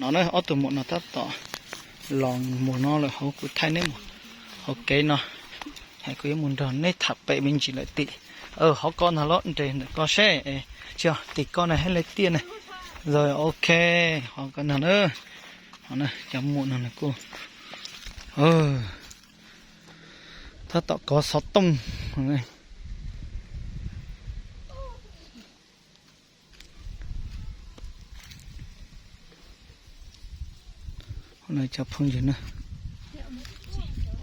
No na, ob tug muam no tab tom los mus no lawm hauv, kuv thaij neb mus hauv kev no, hais kuv yuav mus nrog neb tham pem me ntsis lawm tim hauv ko ntag los nres ntawm ko seb, tsis yog tim ko na, hauv lub tiaj na. Rồi, ok, hauv ko ntag na. Cov muam no nws kuj tab tom kov xov tooj. Cov phooj ywg na,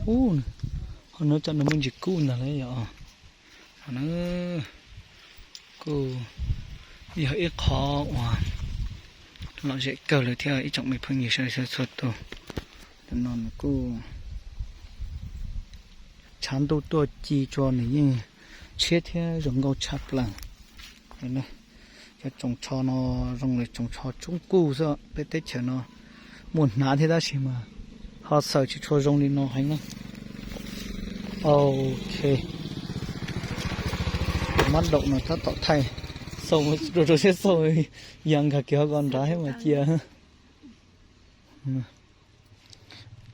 ub, ho no cov no muaj ntsis kub ntag lauj yom. Kuj yog ib qho uas lom zem kawg li thiab ib tsoom me phooj ywg sawv daws txhua tus. Tam no nws kuj tshav ntuj tuaj ci tsua nws yeej tshiab thiab zoo nkauj tshaj plaws. Cov tsoos tsho no zoo li tsoos tsho tsoob kuj xwb, peb teb chaws no muaj hnav thiab tab sis mas ho xaws tsis tshua zoo li no heev na. Ok, tus mab daum no tab tom thaij xauj rau rau siab xauj, ya nkag kiag hauv ko nrad thiab mas cia.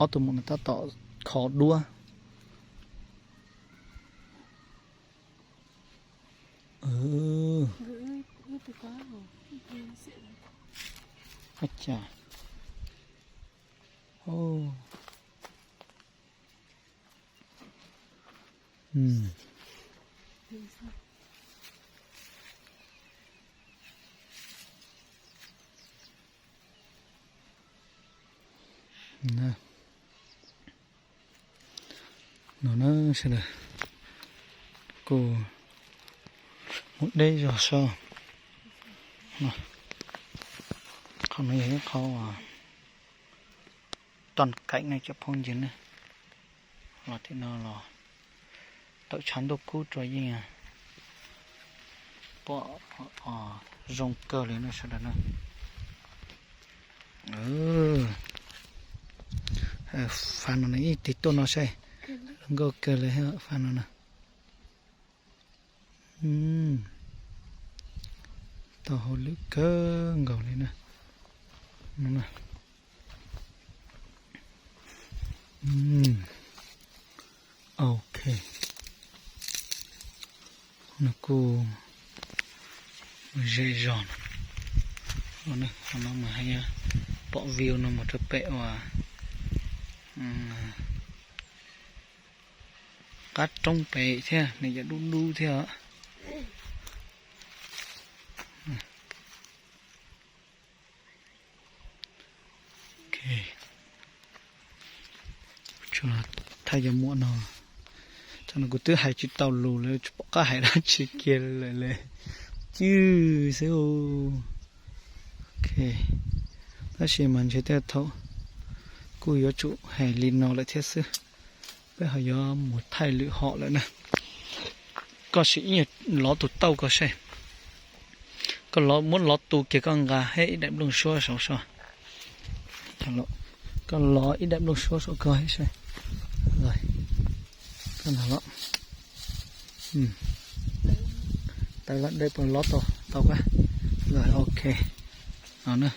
Ob tug muam no tab tom kho duab. Ua cas No na sawv daws, kuj mus deb zog so. Qhov no yog ib qho uas toj keem ne cov phooj ywg ne. Los tim no los tawm tshav ntuj kub rau yeej pom zoo kawg li no sawv daws na. Fab no ib tig tuaj no saib, zoo nkauj kawg li fab no na. Tau hauj lwm kawg nkaus li na. Ok, nws kuj ze zog no. Qhov no mas haj yam pom view no mus rau pem uas qab roob pem thiab nws yuav dub dub thiab. Thaij cov muam no, cov no kuv twb hais tsis tau lus li, tsis pom qab hais dab tsi kiag li lawm li, cwj xwb. Ok, tab sis mas ntshe tej thaum kuj yuav tsum hais li no lawm thiab xwb. Peb ho yuav mus thaij lwm hom lawm na. Koj sim ib nyuag lov tus tauj ko seb. Koj muab lov tu kiag koj nqa hab ib daim nplooj suab saud so. Koj lov ib daim nplooj suab saum koj seb. Koj nqa los. Tawv lawm, dej puas lov tau, tau kab. Rồi, ok. No na.